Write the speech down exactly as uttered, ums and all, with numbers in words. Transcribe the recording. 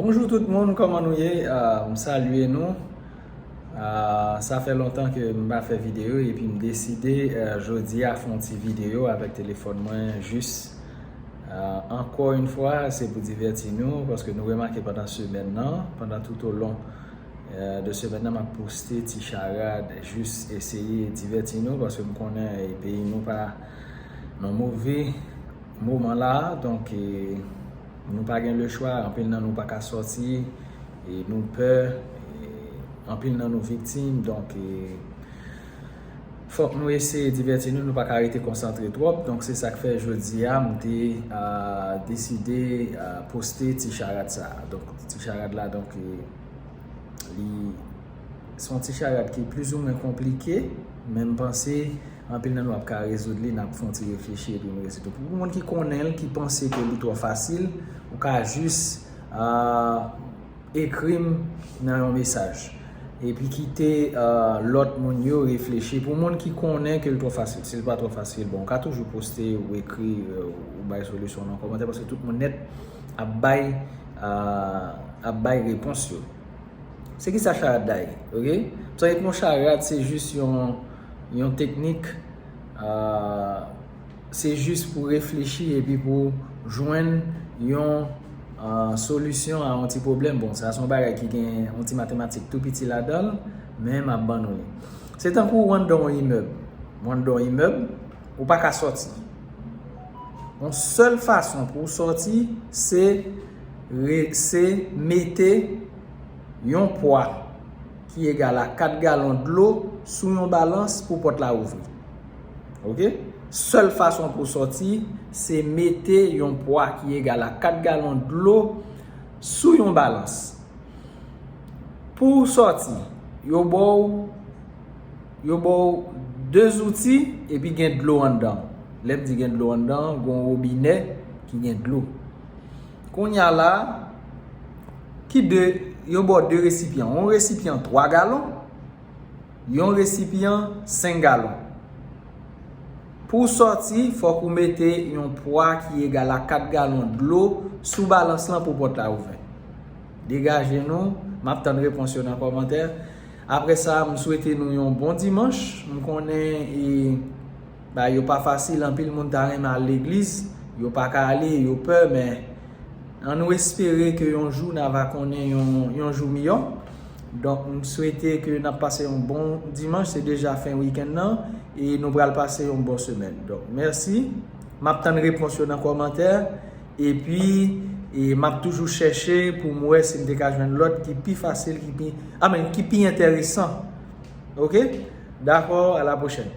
Bonjou tout moun, kòman nou ye? Ah, m salye nou. Ah, sa fè lontan ke m pa fè videyo epi m deside, eh, jodi a fè yon ti videyo avèk telefòn mwen jis. Ah, ankò yon fwa, se pou divèti nou, paske nou remake pandan semèn nan, pandan tout o lon, eh, de semèn nan, m ap poste ti charad, jis eseye divèti nou, paske m konnen, eh, peyi nou pa nan move moman la, donk, eh, nou pa gen lechwa, anpil nan nou pa ka sòti, e nou pè, e anpil nan nou viktim, donk, eh, fòk nou eseye divèti nou, nou pa ka rete konsantre twòp, donk se sa k fè jodi a, m te, ah, deside, ah, poste ti charad sa a. Donk, ti charad la, donk, eh, li, se yon ti charad ki plizoumwen konplike, men m panse anpil nan nou ap ka rezoud li, n ap fè yon ti reflechi epi nou rezoud li. Pou moun ki konnen l, ki panse ke li twò fasil, ou ka jis, ah, ekri m nan yon mesaj. Epi kite, ah, lòt moun yo reflechi. Pou moun ki konnen ke l twò fasil, si l pa twò fasil, bon, ou ka toujou poste ou ekri, eh, ou bay solisyon nan kòmantè, paske tout moun nèt ap bay, ah, ap bay repons yo. Se ki sa charad la ye, oke? Sa e pou charad, se jis yon, yon teknik, ah, se jis pou reflechi epi pou jwenn yon, ah, solisyon a yon ti pwoblèm. Bon, sa se yon bagay ki gen yon ti matematik tou piti ladan l, men m ap ban nou li. Se tankou w anndan yon imèb. W anndan yon imèb, ou pa ka sòti. Yon sèl fason pou w sòti, se re-, se mete yon pwa ki egal a kat galon dlo sou yon balans pou pòt la ouvri. Oke? Sèl fason pou w sòti, se mete yon pwa ki egal a kat galon dlo sou yon balans. Pou w sòti, yo ba w, yo ba w de zouti epi gen dlo anndan. Lè m di gen dlo anndan, gen yon wobinè ki gen dlo. Kounye a la, ki de, yo ba w de resipyan. Yon resipyan twa galon, yon resipyan senk galon. Pou w sòti, fòk ou mete yon pwa ki egal a kat galon dlo sou balans lan pou pòt la ouvè. Degaje nou, m ap tann repons yo nan kòmantè. Apre sa, m swete nou yon bon dimanch. M konnen, e, ba, yo pa fasil, anpil moun ta renmen al legliz, yo pa ka ale, yo pè, men ann nou espere ke yon jou n a va konnen yon, yon jou miyò. Donk, m swete ke n ap pase yon bon dimanch, se deja fen wikenn nan, e nou pral pase yon bon semèn. Donk, mèsi. M ap tann repons yo nan kòmantè, epi, e, m ap toujou chèche pou m wè si m te ka jwenn lòt ki pi fasil, ki pi, a men, ki pi enteresan. Oke? Dakò, a la pwochèn.